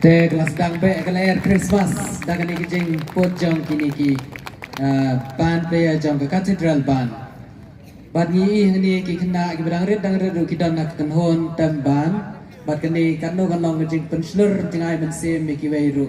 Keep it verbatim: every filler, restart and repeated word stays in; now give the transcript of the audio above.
Te ka la sdang beh ka lyer Christmas da kane ka jingput jong kine ki, ah, band player jong ka Cathedral Band. Bad ngi ïohi hangne ki khynnah kiba dang rit dang rit ruh ki don ha ka kynhun tem band. Bad kane katno kan long ka jingpynshlur jngai mynsiem ïa kiwei ruh.